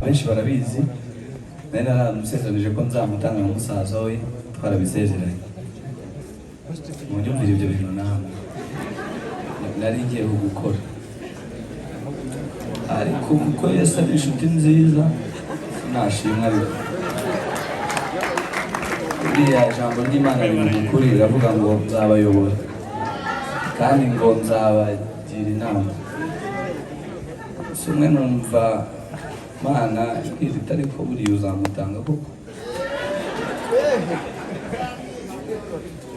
Benshi barabizi, nari naramusezeranije ko nzamutanga nka musaza we, twarabisezeranye. Munyumvire ibyo bintu namwe nari ngiye gukora, ariko kuko Yesu ari inshuti nziza, sinashimwa. Ariko iriya jambo ry'Imana rivuga ukuri, riravuga ngo nzabayobora kandi ngo nzabagira inama. Si umwe numva Mana ibwira iti: "Ariko buriya uzamutanga koko?"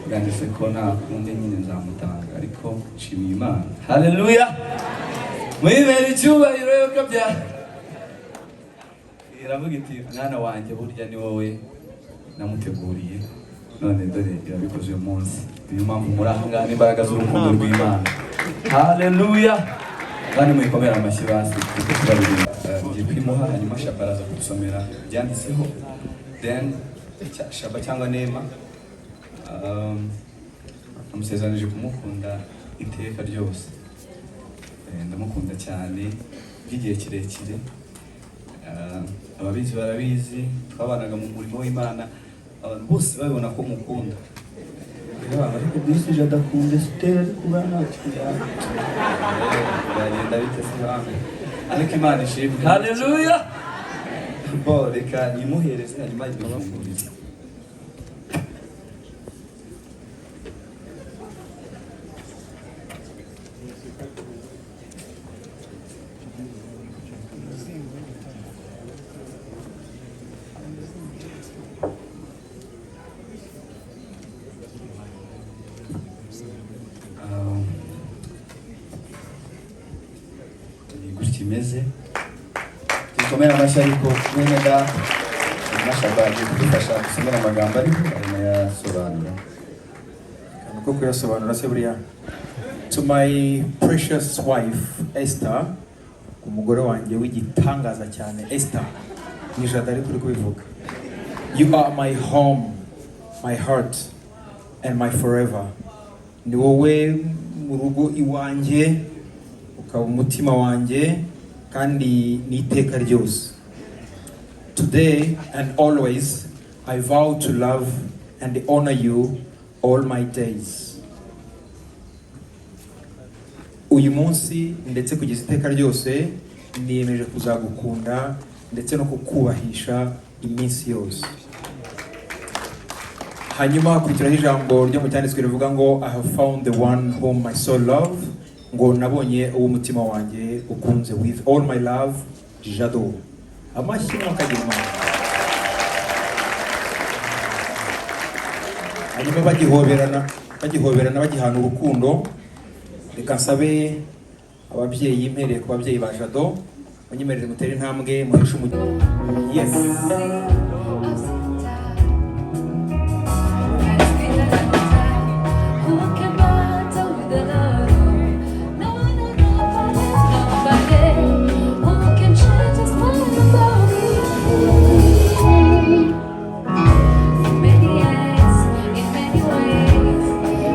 Bwanditse ko nta kundi nyine nzamutanga, ariko nshimiye Imana. Haleluya, mwibera icyubahiro yuko bya iravuga iti: "Mwana wanjye, burya ni wowe namuteguriye, none dore irabikoze uyu munsi." Niyo mpamvu muri aha ngaha n'imbaraga z'urukundo rw'Imana. Haleluya, kandi muyikomere amashyi basi, kuko turabireba. Ngiye kwimuha, hanyuma Shaba araza kudusomera ibyanditseho, then Shaba cyangwa Nema. Amusezeranije kumukunda iteka ryose. Ndamukunda cyane by'igihe kirekire. Ababizi barabizi, twabanaga mu murimo w'Imana, abantu bose babibona ko mukunda. Rero ariko disi Jado akunda Esiteri, kuba ntacyo byagenda bite se bamwe? Ariko Imana ishimwe, haleluya. Bo reka nyimuhereze, hanyuma idufungurize. Ni gutya imeze. Dukomere amashyi. Ariko mwene data Mashaba agiye kudufasha gusomera amagambo ariho, aranayasobanura. Akantu ko kuyasobanura se buriya. To my precious wife Esther, umugore wanjye w'igitangaza cyane Esther, ni Jado ariko uri kubivuga. You are my home, my heart and my forever. Ni wowe mu rugo iwanjye, ukaba umutima wanjye, kandi n'iteka ryose. Today and always, I vow to love and honor you all my days. Uyu munsi ndetse kugeza iteka ryose, niyemeje kuzagukunda ndetse no kukubahisha iminsi yose. Hanyuma hakurikiraho ijambo ryo mu cyanditswe rivuga ngo "I have found the one whom my soul love", ngo nabonye uwo umutima wanjye ukunze. With all my love, Jado. Amashyi mwakagira Imana. Hanyuma bagihoberana, bagihana urukundo, reka nsabe ababyeyi, mpereye ku babyeyi ba Jado, munyemerere mutere intambwe muheshe umugisha. Yes. Who can battle with the Lord? No, no, nobody, nobody. Who can change his mind about me? For many years, in many ways,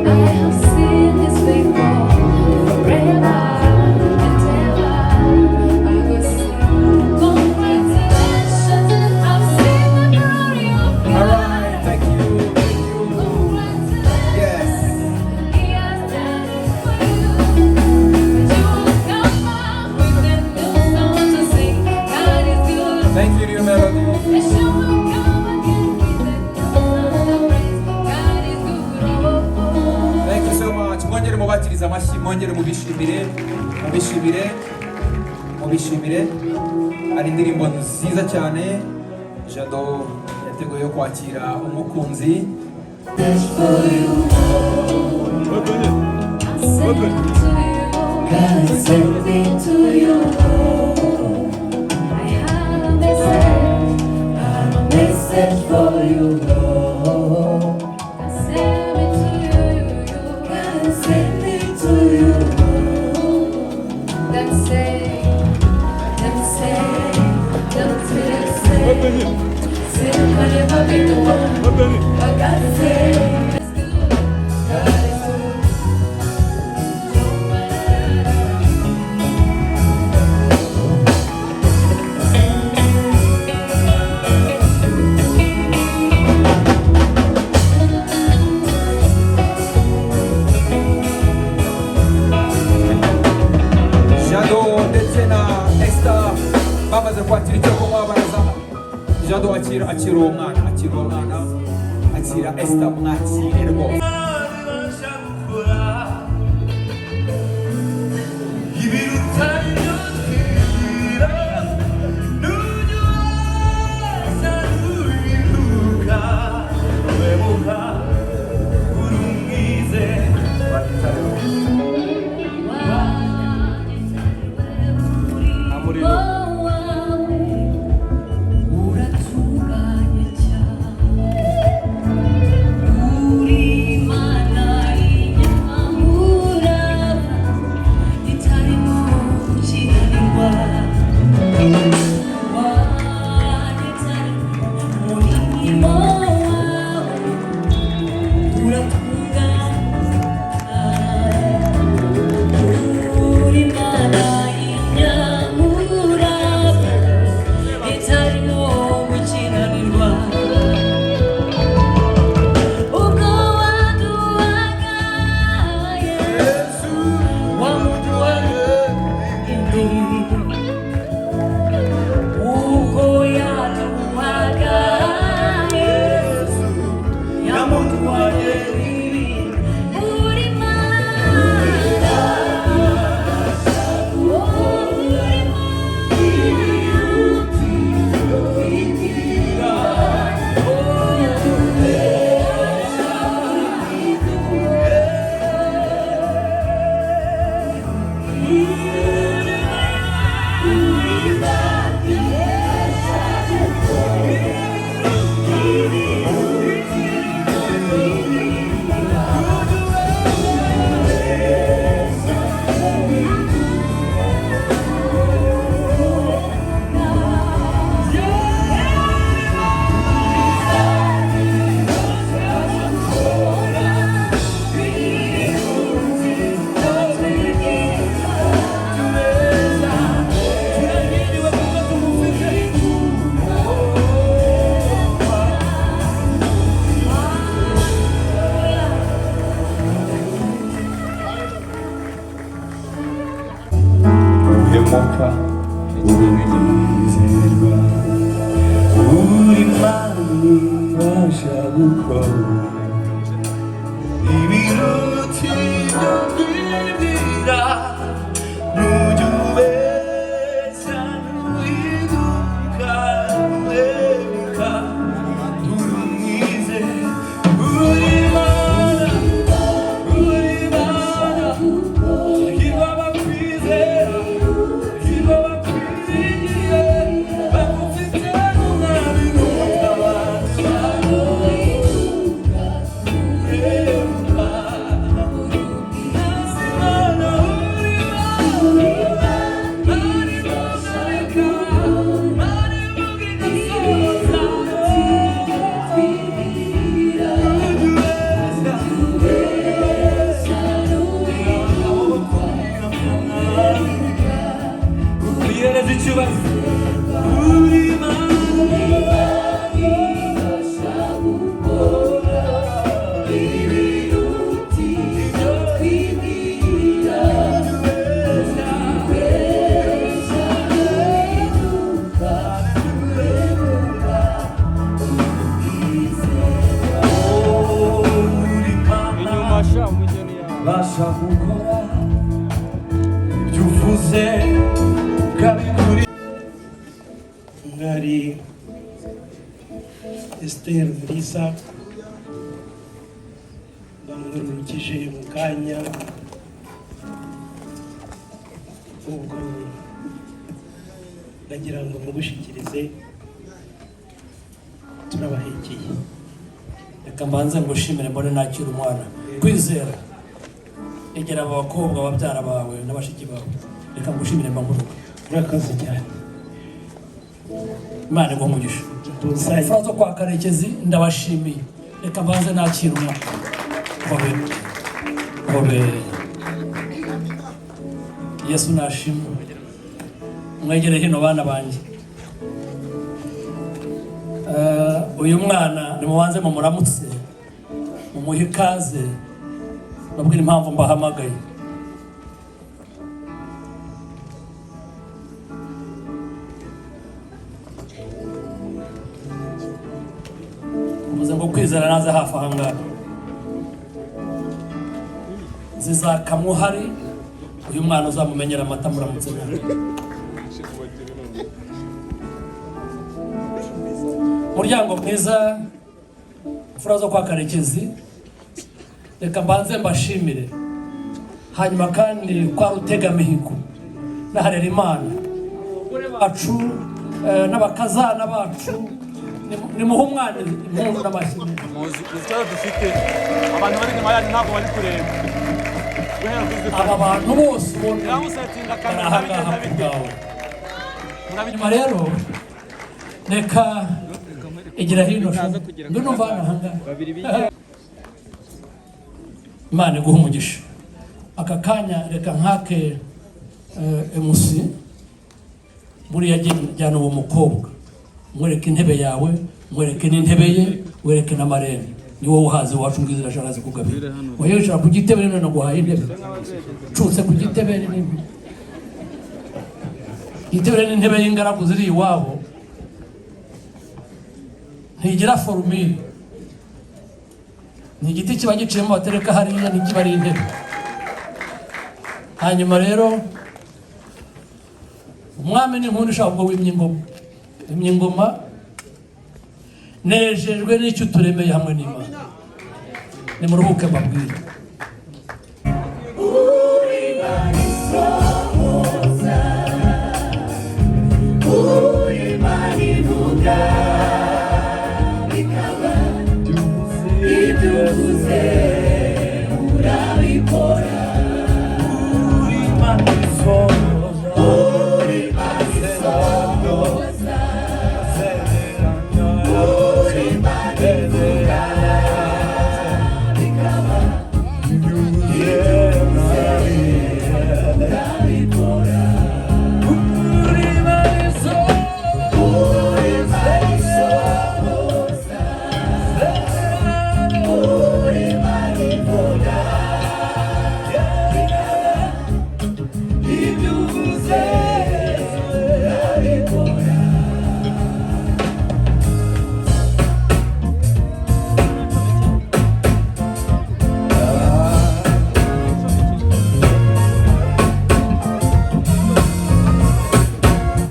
I have seen His faithful forever and ever. I will sing congratulations. I've seen the glory of All God. right, thank you, thank you. Yes. He has done it for you. You will come out with a new song to sing. God is good. Thank you, New Melody. And you will come again with a new song of praise. God is good. Oh, oh. Thank you so much. Mwongere mubakirize amashyi, mwongere mubishimire, mubishimire, mubishimire. Hari indirimbo nziza cyane Jado yateguye yo kwakira umukunzi. For you. I send to you. God sent me to you. I have a message, a message for you. God sent me to you. God sent me to you. Them say, them say, them say, say, can never be the one. But God said, it's good. God is good. No matter. Bamaze kwakira icyo kunywa, baraza. Jado, akira, akira uwo mwana, akira uwo mwana, akira Esther, mwakire rwose. Ibiruta ibyo twibwira, n'ujya uza ntubiruka, webuka uri umwizerwa. Uratunganye cyane, uri Imana y'inyamurava itarimo gukiranirwa, wagitariwe umurimo wawe uratunganye, uri Imana y'inyamurava itarimo gukiranirwa. Ubwo waduhaga Yesu, wamuduhaga indi, ubwo yaduhaga Yesu, yamuduhaye ibi. Uri Mana, uri Uhemuka uri mwizerwa, uri Imana ibasha gukora ibiruta ibyo twibwira, nujya ubeshya ntuhinduka, ntuhemuka uri umwizerwa, uri Imana, uri Imana. Hirwa abakwizera, hirwa abakwiringiye, bagufite nk'umwami n'umutabazi. Imana, uri Imana, Imana iboneka, Imana ivuga igasohoza. Uhereza icyubahiro uri Imana. Inyuma sha umugeni yawe. Basha gukora ibyo uvuze ukabikuri. Umwari Esther Mulisa bamwururukije mu kanya, ubwo ndagira ngo mugushyikirize, turabahekeye. Reka mbanze ngushimire, mbone nakira umwana. Kwizera, egera aba bakobwa, babyara bawe n'abashiki bawe. Reka ngushimire mbanguruka. Urakoze cyane. Imana iguhe umugisha. Tuzayi. Imfura zo kwa Karekezi, ndabashimiye. Reka mbanze nakira umwana. Hobe, hobe, Yesu nashimwe. Mwegere hino, bana banjye. Uyu mwana nimubanze mumuramutse, mumuhe ikaze, babwire impamvu mbahamagaye. Ubwo Kwizera naze hafi aha ngaha. Zizakamwa uhari. Uyu mwana uzamumenyera amata muramutse nawe. Muryango mwiza, imfura zo kwa Karekezi, reka mbanze mbashimire. Hanyuma kandi kwa Rutegamihigo na Harerimana, abagore bacu n'abakazana bacu, nimuhe umwana impundu n'amashyi. Muzi ikibazo dufite, abantu bari inyuma yanyu ntabwo bari kureba guhera kuri Aba bantu bose ubona Biramusetinga bari kamera aha ngaha bigenda ku bite? bwawe. Nyuma rero reka igira hino sha, ngwino umvane aha ngaha. Imana iguhe umugisha. Aka kanya reka nkake MC buriya jyana uwo mukobwa, mwereke intebe yawe, mwereke n'intebe ye, wereke n'amarembo. Ni wowe uhazi iwacu, mbwizera ashaka kugabira. Wowe wicara ku gitebe, none naguhaye intebe, ncutse ku gitebe n'intebe. Igitebe n'intebe y'ingaragu ziri iwabo ntigira formule, ni igiti kiba giciyemo batereka hariya, ntikiba ari intebe. Hanyuma rero umwami ni nkuru ishaka ubwo wimye ingoma, wimye ingoma. Nejejwe n'icyo uturemeye hamwe n'Imana. Nimuruhuke mbabwire. Uri Imana bikaba, ibyo uvuze urabikora. Uri Imana isohoza, Uri Imana isohoza, uri Imana ivuga bikaba, ibyo uvuze urabikora. Uri Imana isohoza, Uri Imana isohoza, uri Imana ivuga bikaba, ibyo uvuze urabikora.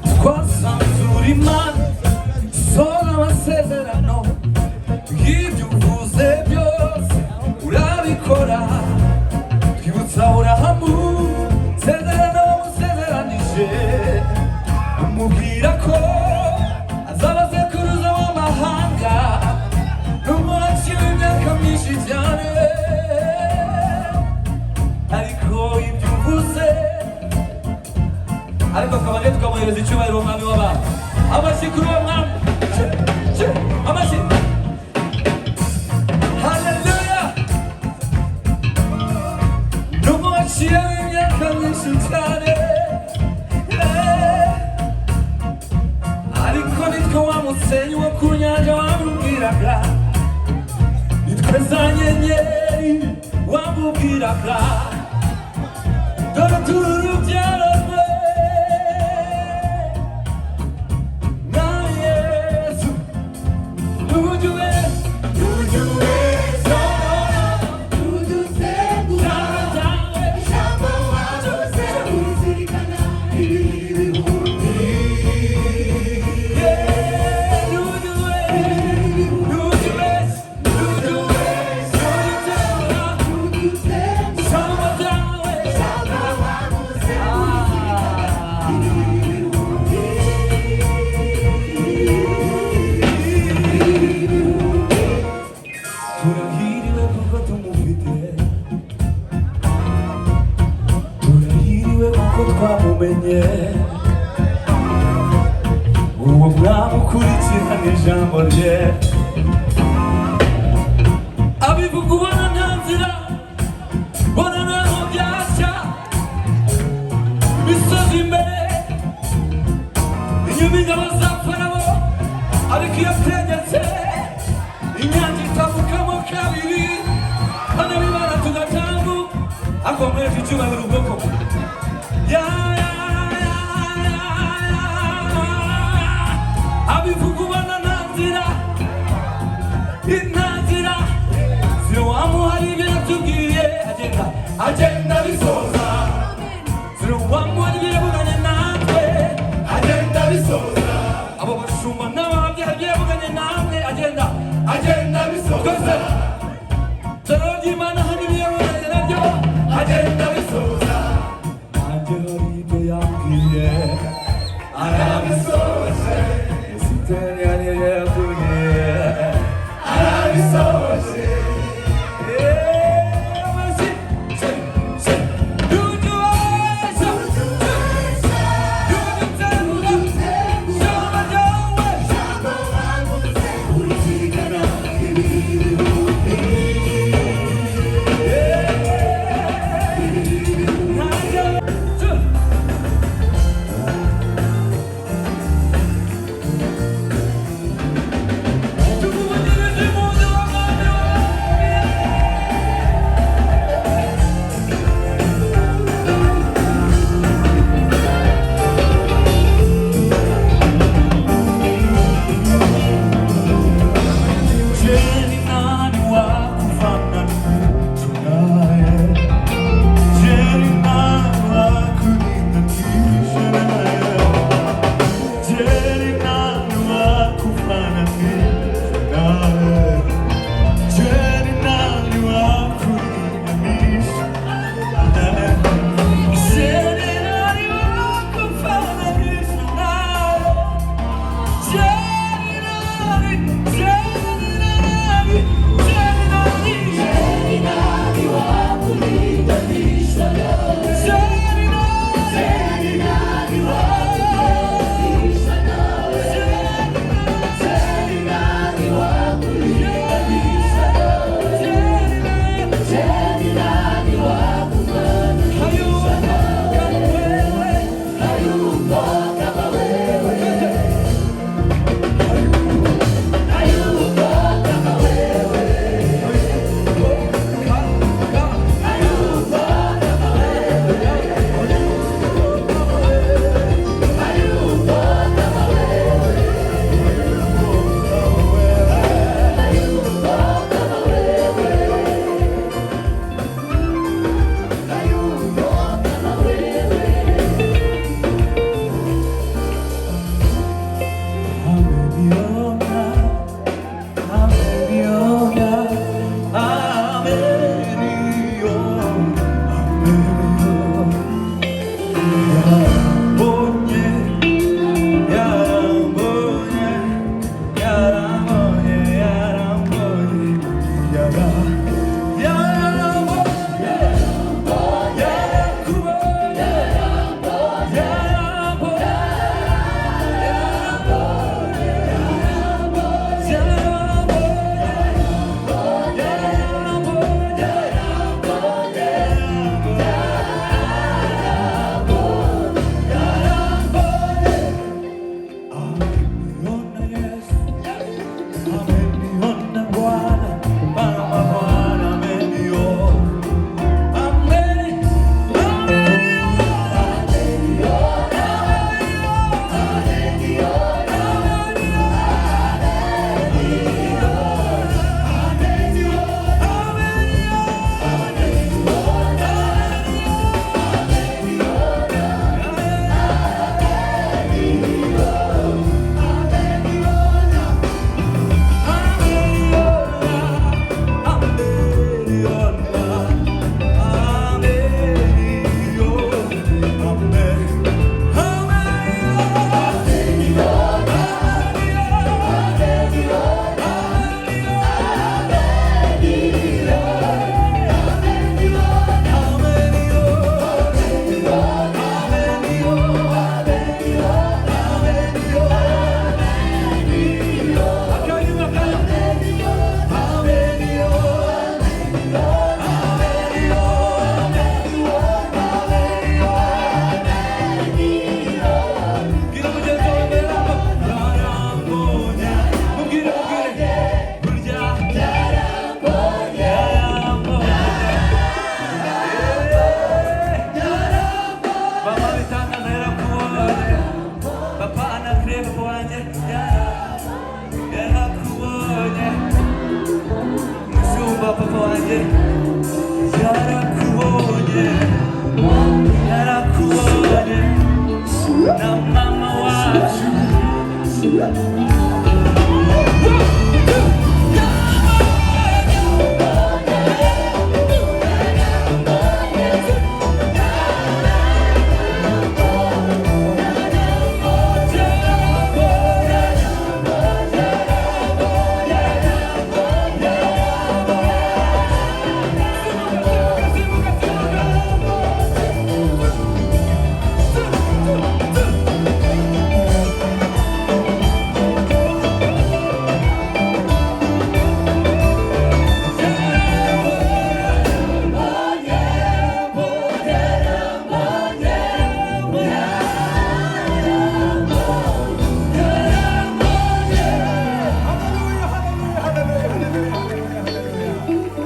Twasanze uri Imana isohoza amasezerano, y'ibyo uvuze byose urabikora. Twibutsa Aburahamu isezerano wamusezeranije, umubwira ko azaba sekuruza w'amahanga, nubwo haciwe imyaka myinshi cyane, ariko ibyo uvuze. Ariko akaba rero tukamuhereza icyubahiro, umwami w'abantu. Amashyi kuri uwo mwami. Che, che, amashyi. Haleluya! Nubwo haciyeho imyaka myinshi cyane, ariko nitwe wa musenyi wo ku nyanja wamubwiraga, nitwe za nyenyeri wamubwiraga. Dore turi urubyaro rwe na Yesu. Ujye Ujye udutegura, ijambo wavuze urizirikana ibihe ibihumbi. Udutegura, ijambo wavuze urizirikana ibihe ibihumbi. Turahiriwe kuko tumufite, turahiriwe kuko twamumenye, uwo mwami ukurikirana ijambo rye. Abivuga ubona nta nzira, ubona ntaho byacya, imisozi imbere, inyuma ingabo za Farawo, ariko iyo ategetse inyanja itambukamo kabiri, banabibara tugatambuka. Ariko mwereke icyubahiro ubwoko bwe. Ya, ya, ya, ya, ya. Abivuga ubona nta nzira.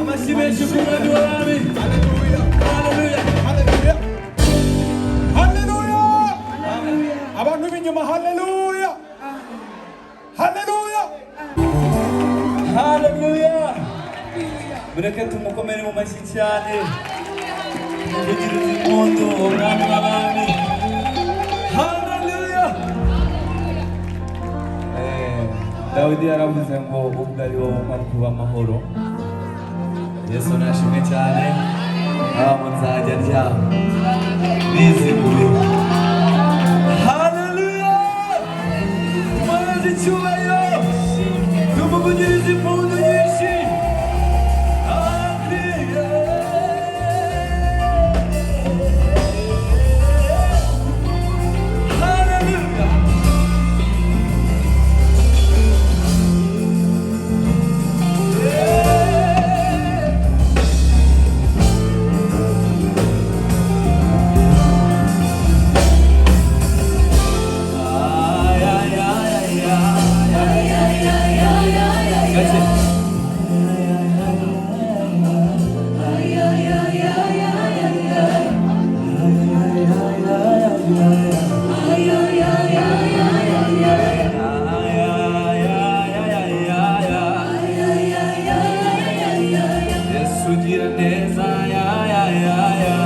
Amashyi menshi ku mwami w'abami. Haleluya. Haleluya. Haleluya. Haleluya. Abantu b'inyuma haleluya. Haleluya. Haleluya. Mureke tumukomere mu mashyi cyane. Tumuvugirize impundu umwami w'abami. Haleluya. Dawidi yaravuze ngo ubwo ari wowe umpa kuba amahoro. Yesu nashimwe cyane. Ntabwo nzajya ndyama niziguye. Haleluya. Tumuhereze icyubahiro. Tumuvugirize impundu nyinshi. Haleluya. Haleluya. Ay, ay, ay, ay, ay, ay. Gake. Ay, ay, ay, ay, ay, ay. Yesu ugira neza, ya, ya, ya, ya.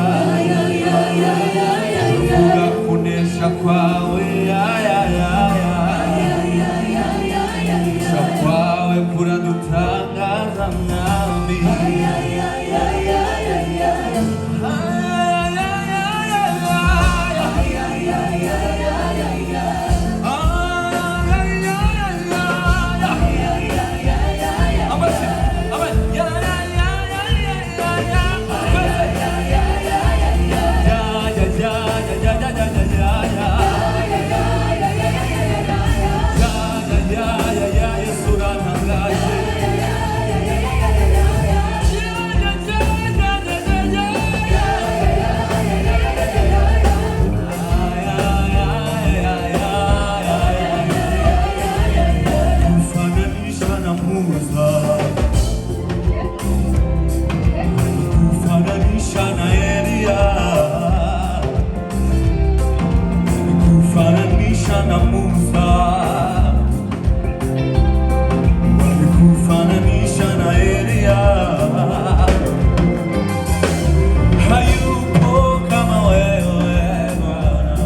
Tuvuga kunesha kwawe, ya, ya, ya, ya. Kunesha kwawe kuradutangaza mwami. Ay, ay, ay, ay, ay. Ay, ay, ay, ay. Amashyi, amashyi. Ya, ya, ya, ya, ya, ya, ya. Twese. Ya, ya, ya, ya, ya, ya, ya, ya, ya, ya. Ya, ya, ya, ya, ya, Yesu urantangaje. Ya, ya, ya, ya, ya, ya, ya, ya. Ay, ay, ay, ay, ay, ay. Kufananisha na Musa, kufananisha na Eliya, kufananisha na Musa, kufananisha na Eliya. Hayupo kama wewe Bwana,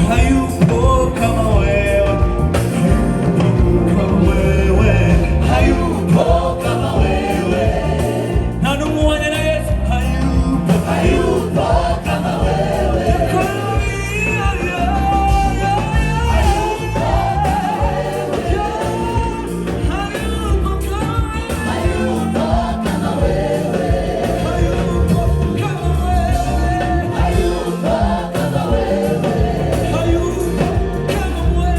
hayupo kama wewe, kama wewe, hayupo kama wewe. Nta n'umwe uhwanye na Yesu. Hayupo, hayupo kama wewe. Hayupo kama wewe. Hayupo kama wewe. Hayupo kama wewe. Hayupo kama wewe.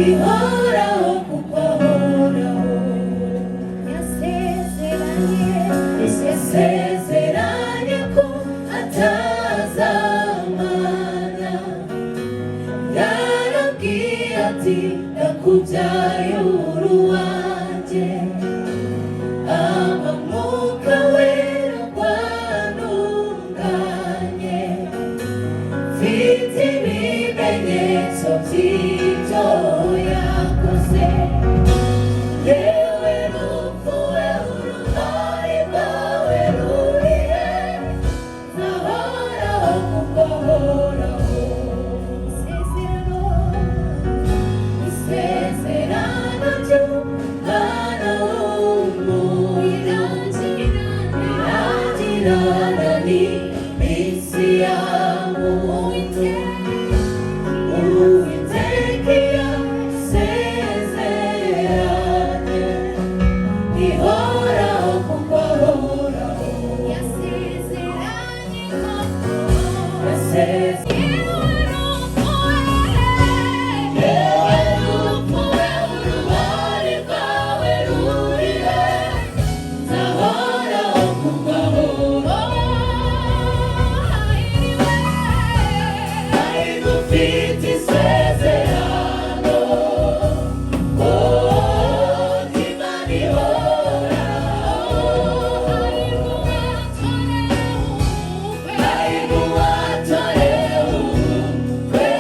Ihoraho kuko ahoraho. Yasezeranye, yasezeranye ko atazamana. Yarabwiye ati ndakubyaye uruwanjye. Ama Mwuka Wera rwanunganye. Mfite ibimenyetso by'ibyo yakoze. Yewe rupfu we, uruhare rwawe rurihe? Nahoraho kuko ahoraho. Isezerano, isezerano ry'Umwana w'umuntu rirangirana n'iminsi ya muntu. Uwiteka iyo asezeranye, ihoraho kuko ahoraho. Yasezeranye ko Yewe rupfu we, uruhare rwawe rurihe? Nzahoraho kuko ahoraho. Hahirwa ufite isezerano, oh, ry'Imana ihoraho. Hahirwa uwatorewe ubukwe,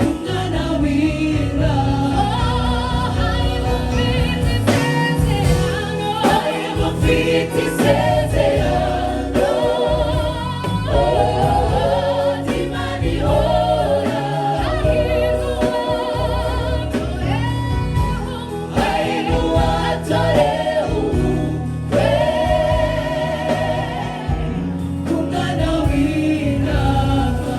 Umwana w'Imana. Hahirwa ufite isezerano, oh, ry'Imana ihoraho. Hahirwa uwatorewe ubukwe, Umwana w'Imana.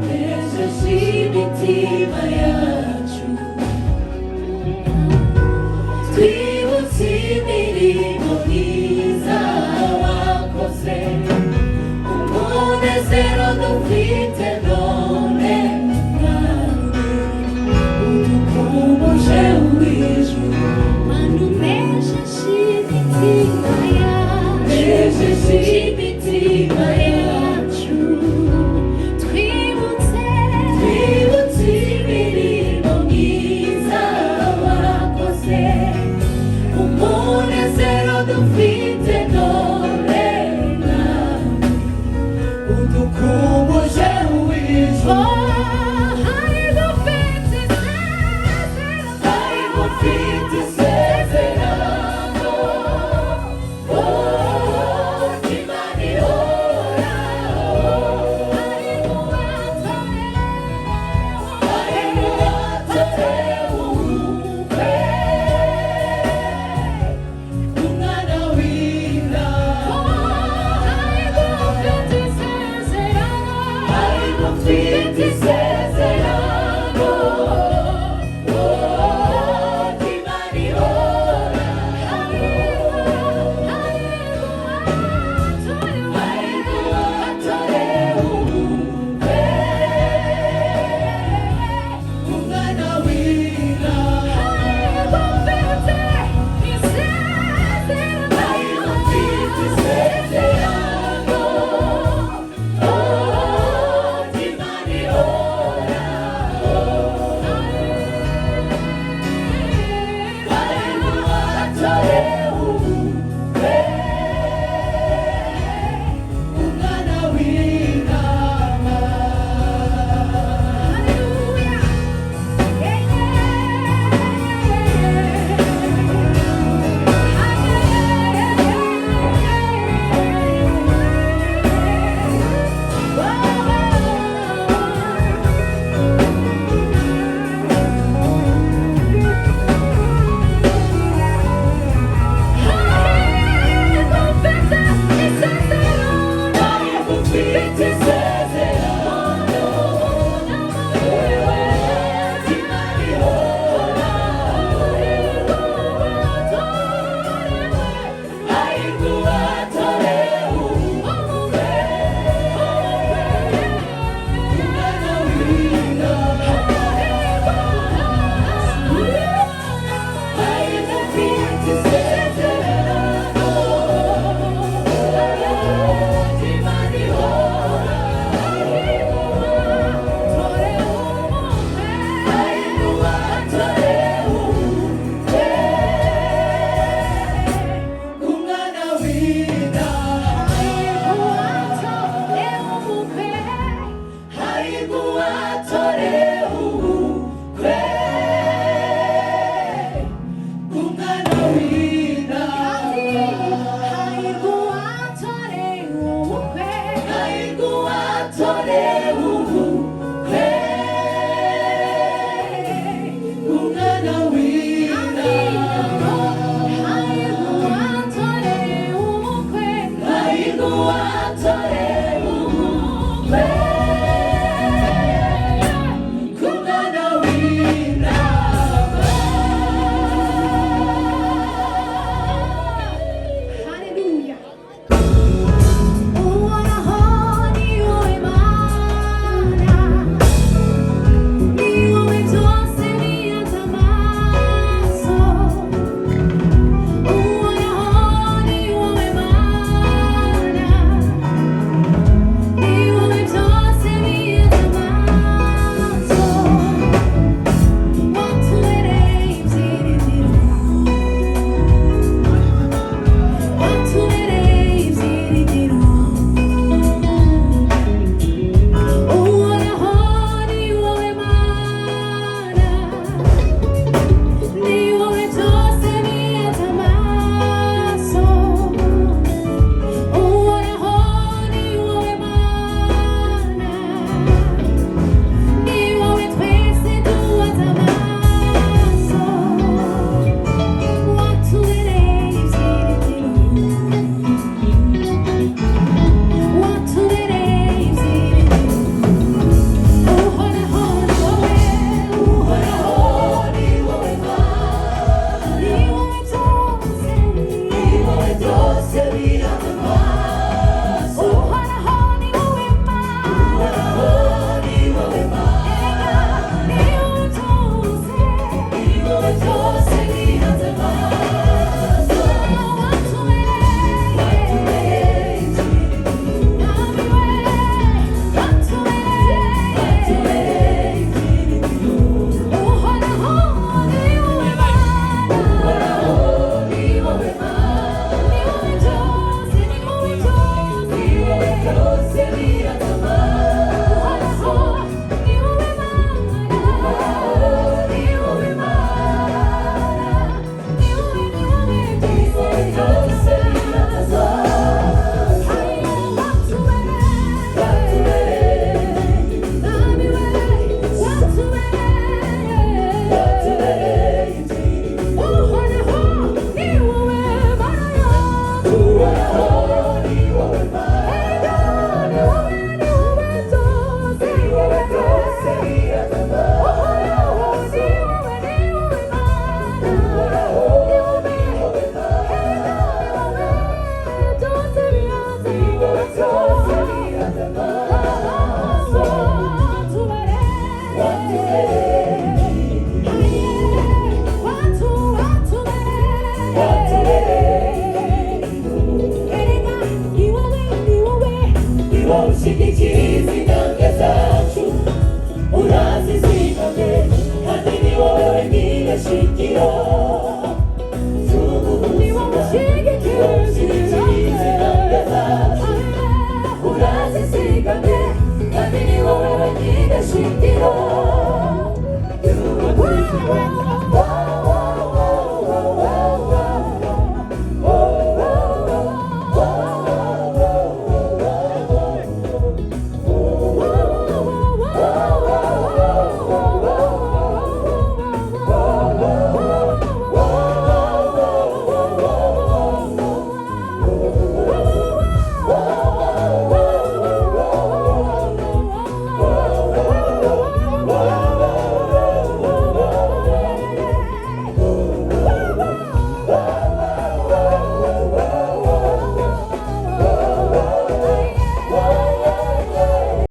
Nejeje imitima yacu, twibutse imirimo myiza wakoze, umunezero dufite none, Mwami, udukumbuje uw'ijuru. Nejeje imitima yacu, twibutse imirimo myiza wakoze, umunezero dufite none, Mwami, udukumbuje uw'ijuru. Hahirwa ufite isezerano, oh, ry'Imana ihoraho. Hahirwa uwatorewe ubukwe, Umwana w'Imana. Hahirwa ufite isezerano, oh, ry'Imana ihoraho. Hahirwa uwatorewe ubukwe, Umwana w'Imana. Hahirwa ufite isezerano, oh, ry'Imana ihoraho. Hahirwa uwatorewe ubukwe, Umwana w'Intama. Hahirwa ufite isezerano, ry'Imana ihoraho. Hahirwa uwatorewe ubukwe, Urazizigamye kandi ni wowe wenyine shingiro.